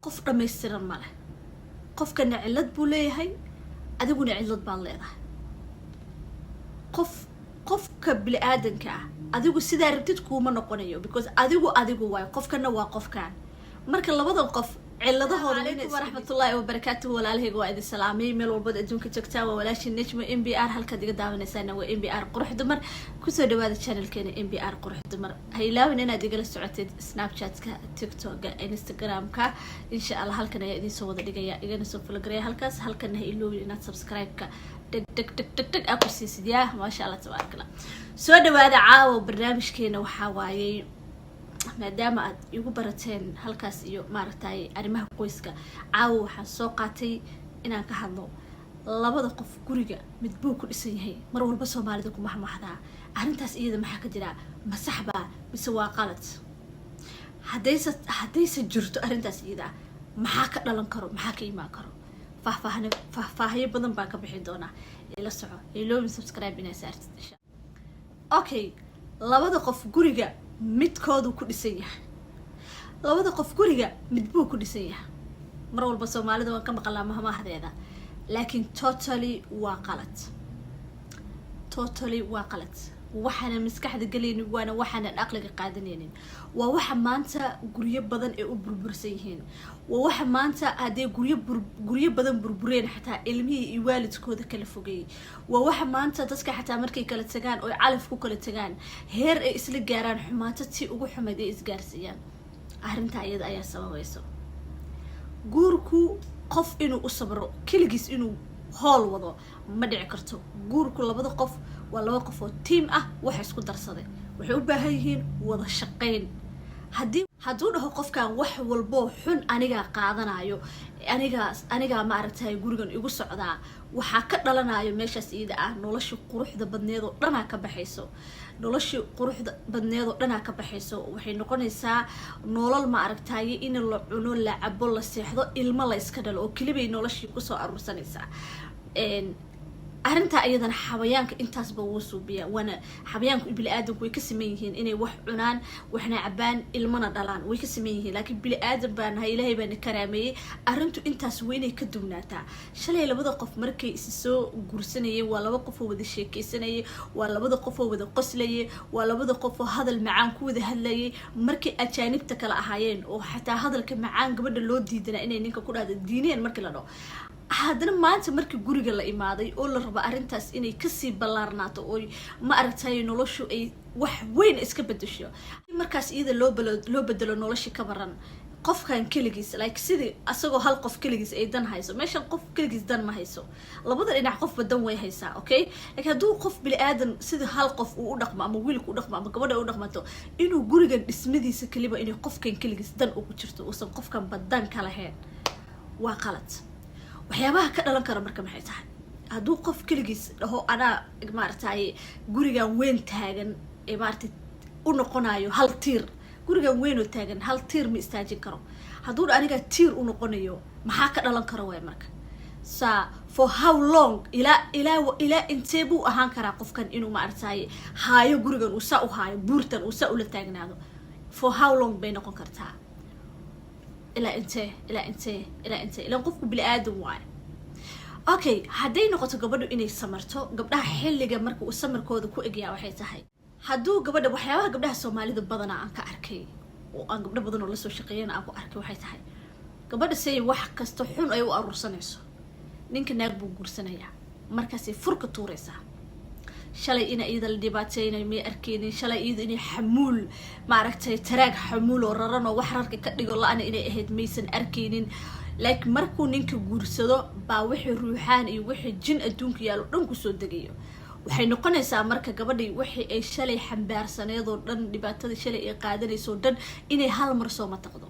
Qof dhammaystiran ma leh. Qofkana cillad buu leeyahay, adiguna cillad baad leedahay. Qof, qofka bini-aadanka ah, adigu sidaa rabtid kuuma noqonayo, because adigu waayo, qofkana waa qofkan. Marka labadan qof ciladahooda. Alaykum waraxmatullaahi wabarakaatuhu. Walaalahayga, waa idin salaamay meel walbood adduunka joogtaan. Waa walaashii Nejmo MBR. Halkaad iga daawanaysaana waa MBR Qurux Dumar. Kusoo dhawaada channelkeena MBR Qurux Dumar. Ha ilaawin inaad igala socotid Snapchatka, TikToka, Instagramka. Insha Allah halkan ayaa idiin soo wada dhigaya, igana soo follow gareya halkaas. Halkana ha iloowin inaad subscribe-ka dheg dheg dheg dheg dheg aa ku siisid. Yaa maasha Allah, tabaaraka Allah. Soo dhawaada. Caawa barnaamijkeena waxaa waayey, maadaama aad igu barateen halkaas iyo maaragtay arrimaha qoyska, caawa waxaan soo qaatay inaan ka hadlo labada qof guriga mid buu ku dhisan yahay. Mar walba Soomaalida ku mahmahdaa arrintaas iyada. Maxaa ka jira? Ma saxbaa mise waa qalad? Haddayse jirto arrintaas iyada, maxaa ka dhalan karo? Maxaa ka imaan karo? Faahfaahn faahfaahyo badan baan ka bixin doonaa. Ila soco, iloobin subscribe inaa saartid insha. Okay, labada qof guriga midkoodu ku dhisan yahay. Labada qof guriga mid buu ku dhisan yahay. Mar walba Soomaalida waan ka maqalaa mahmahdeeda, laakiin totally waa qalad, totally waa qalad. Waxaana maskaxda gelaynin, waana waxaanan aqliga qaadanaynin. Waa waxa maanta guryo badan ay u burbursan yihiin. Waa waxa maanta hadday guryo badan burbureen, xataa ilmihii iyo waalidkooda kala fogeeyey. Waa waxa maanta dadka xataa markay kala tagaan oo calaf ku kala tagaan, heer ay isla gaaraan, xumaato tii ugu xumayd ay isgaarsiiyaan. Arrintaa iyada ayaa sababayso. Guurku qof inuu u sabro keligiis, inuu hool wado, ma dhici karto. Guurku labada qof waa laba qof oo team ah, waxa isku darsaday. Waxay u baahan yihiin wada shaqayn. Hadduu dhaho qofkan wax walboo xun anigaa qaadanayo, anigaa maaragtay gurigan igu socdaa, waxaa ka dhalanayo meeshaas iyada ah nolosha quruxda badneed oo dhanaa ka baxayso. Noloshii quruxda badneed oo dhanaa ka baxayso. Waxay noqonaysaa nolol ma aragtaye in la cuno, la cabo, la seexdo, ilmo la iska dhalo oo kelibay noloshii kusoo aruursanaysaa. Arrintaa iyadana xawayaanka intaasba wuu suubiyaa, waana xawayaanku. Bini-aadamku way ka saman yihiin inay wax cunaan, waxna cabaan, ilmana dhalaan, way ka saman yihiin. Laakiin bini-aadam baa nahay, Ilaahay baana karaameeyey. Arrintu intaas waa inay ka duwnaataa. Shalay labada qof markay isi soo guursanayeen, waa laba qof oo wada sheekeysanayay, waa labada qof oo wada qoslayay, waa labada qof oo hadal macaan ku wada hadlayay. Markay ajaanibta kale ahaayeen oo xataa hadalka macaan gabadha loo diidanaa inay ninka ku dhahdo diineen markii la dhaho, haddana maanta markii guriga la imaaday oo la rabo arrintaas inay kasii ballaarnaato oo ma aragtay noloshu ay wax weyn iska bedesho, markaas iyada loo bedelo noloshii ka baran qofkan keligiis, like sidii asagoo hal qof keligiis ay dan hayso. Meeshan qof keligiis dan ma hayso, labada dhinac qofba dan way haysaa. Okay, lakiin hadduu qof bini-aadan sidii hal qof uu u dhaqmo, ama wiilka u dhaqmo ama gabadha u dhaqmato, inuu gurigan dhismadiisa keliba inay qofkan keligiis dan ugu jirto, uusan qofkanba dan ka lahayn, waa qalad. Waxyaabaha ka dhalan kara marka maxay tahay? Hadduu qof keligiis dhaho anaa maaragtay gurigan weyn taagan ee maaragtay u noqonayo hal tiir, gurigan weyn oo taagan hal tiir ma istaajin karo. Hadduu dha anigaa tiir u noqonayo, maxaa ka dhalan karo waay marka? Sa for how long, ilaa intee buu ahaan karaa qofkan inuu maaragtay haayo gurigan, uu saa u haayo buurtan, uu saa ula taagnaado? For how long bay noqon kartaa? Ilaa intee, ilaa intee, ilaa intee? Ilaan qofku bini-aadam waayo. Okay, hadday noqoto gabadhu inay samarto, gabdhaha xilliga marka uu samarkooda ku egyaa waxay tahay hadduu gabadha, waxyaabaha gabdhaha Soomaalida badanaa aan ka arkay oo aan gabdho badan oo lasoo shaqeeyana aan ku arkay, waxay tahay gabadha say wax kasta xun ay u aruursanayso, ninka naag buu guursanayaa, markaasay furka tuuraysaa. Shalay ina iyada la dhibaateynayo may arkeynin. Shalay iyada inay xamuul maaragtay taraag xamuul oo raran oo wax rarka ka dhigo la-ana inay ahayd maysan arkeynin. Like markuu ninka guursado baa wixii ruuxaan iyo wixii jin adduunka yaalo dhan kusoo degayo. Waxay noqonaysaa marka gabadhii wixii ay shalay xambaarsaneed oo dhan, dhibaatadii shalay ay qaadanayso oo dhan, inay hal mar soo mataqdo.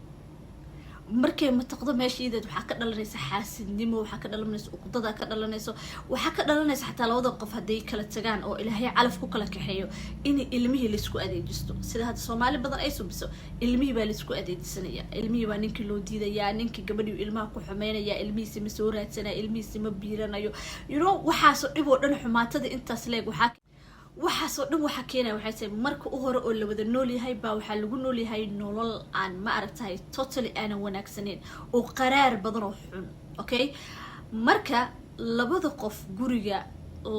Markay mataqdo meesha iyadeed, waxaa ka dhalanaysa xaasidnimo, waxaa ka dhalanaysa uqdada ka dhalanayso, waxaa ka dhalanaysa xataa labada qof hadday kala tagaan oo Ilaahay calaf ku kala kaxeeyo, in ilmihii laisku adeejisto, sida hadda Soomaali badan ay subiso. Ilmihii baa laisku adeejisanaya, ilmihii baa ninkii loo diidayaa, ninkii gabadhii ilmaha ku xumeynaya, ilmihiisi ma soo raadsanaya, ilmihiisi ma biiranayo, waxaasoo dhib oo dhan, xumaatada intaas leeg waxaa Waxaasoo dhan waxaa keenaya waxay tahay, marka u hore oo la wada nool yahay baa waxaa lagu nool yahay nolol aan, ma aragtahay, totally aanan wanaagsaneyn oo qaraar badan oo xun. Okay, marka labada qof guriga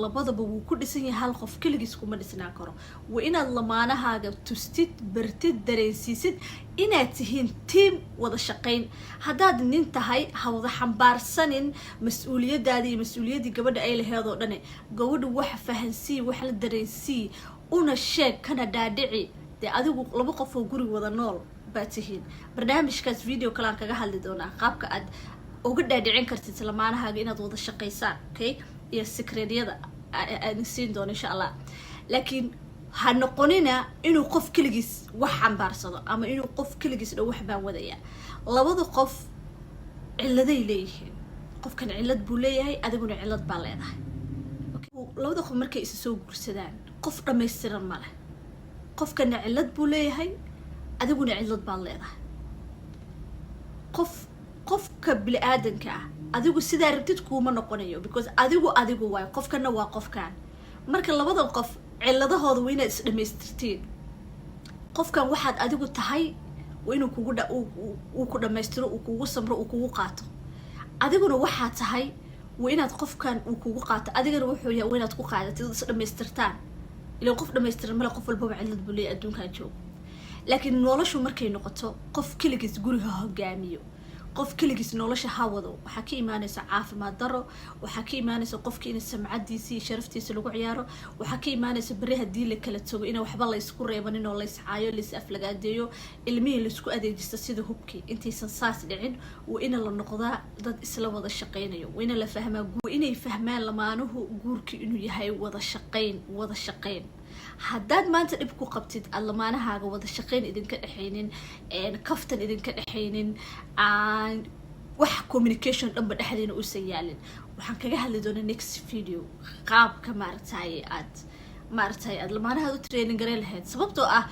labadaba wuu ku dhisan yahay, hal qof keligiis kuma dhisnaan karo. Waa inaad lamaanahaaga tustid, bartid, dareensiisid inaad tihiin team wada shaqayn. Haddaad nin tahay, ha wada xambaarsanin mas-uuliyadaada iyo mas-uuliyaddii gabadha ay laheed oo dhane. Gabadhu wax fahansii, wax la dareensii, una sheeg, kana dhaadhici. Dee adigu laba qof oo guri wada nool baa tihiin. Barnaamijkaas video kalean kaga hadli doonaa, qaabka aad uga dhaadhicin kartid lamaanahaaga inaad wada shaqaysaan, okay, iyo secretyada aan siin doono, insha Allah. Laakiin ha noqonina inuu qof keligiis wax xambaarsado ama inuu qof keligiis dhow wax baan wadaya. Labada qof ciladay leeyihiin. Qofkan cilad buu leeyahay, adiguna cilad baa leedahay. Labada qof markay isa soo guursadaan, qof dhammaystiran ma leh. Qofkana cilad buu leeyahay, adiguna cilad baad leedahay. Qof, qofka bini-aadanka ah, adigu sidaa rabtid kuuma noqonayo, because adigu waay, qofkana waa qofkan. Marka labadan qof ciladahooda waa inaad is dhamaystirtiin. Qofkan waxaad adigu tahay waa inuu kugu uu ku dhamaystiro, uu kugu samro, uu kugu qaato. Adiguna waxaa tahay waa inaad qofkan uu kugu qaato, adigana wuxuu yahay waa inaad ku qaadatid, is dhamaystirtaan. Ilan qof dhamaystiran male, qof walbaba cilad buu leeyahy adduunkan joogo. Laakiin noloshu markay noqoto qof keligiis guriga hogaamiyo, qof keligiis nolosha ha wado, waxaa ka imaanaysa caafimaad daro, waxaa ka imaanaysa qofka in samcadiisa iyo sharaftiisa lagu ciyaaro, waxaa ka imaanaysa beri haddii la kala tago ina waxba laysku reebanin oo layscaayo, lays aflagaadeeyo, ilmihii laysku adeejisto sida hubkii. Intaysan saas dhicin, waa ina la noqdaa dad isla wada shaqaynayo. Waa ina la fahmaa, waa inay fahmaan lamaanuhu guurki inuu yahay wada shaqayn, wada shaqayn. Haddaad maanta dhib ku qabtid aada lamaanahaaga wada shaqayn idinka dhexaynin, kaftan idinka dhexaynin, aan wax communication dhanba dhexdiina uusan yaalin, waxaan kaga hadli doonaa next video qaabka maaragtay aad maaragtay aada lamaanahaad u training gareyn lahayd. Sababtoo ah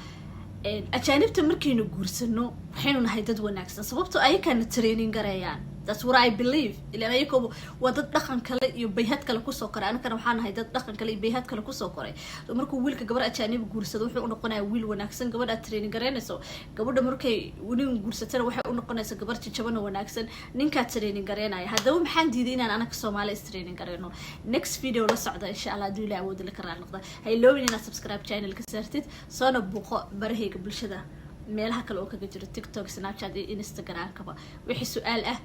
ajaanibta markaynu guursano, waxaynu nahay dad wanaagsan, sababtoo ayakana training gareeyaan. That's what I believe. Ilaan ayakoo waa dad dhaqan kale iyo bayhad kale kusoo koray, anakana waxaa nahay dad dhaqan kale iyo bayhad kale kusoo koray. So markuu wiilka gabar ajaanib guursado, wuxuu unoqonayaa wiil wanaagsan. Gabadha aad training gareynayso, gabadha markay nin guursatana, waxay unoqonaysa gabar jajabana wanaagsan, ninkaa training gareynaya. Haddaba maxaan diiday inaan anaka Soomaali is training gareyno? Next video la socda, insha Allah, hadduu Ilaah awood la ka raali noqda. Ha iloobin inaad subscribe channel ka saartid, soona buuqo barahayga bulshada meelaha kale oo kaga jiro, TikTok, Snapchat iyo Instagram-kaba. Wixii su-aal ah.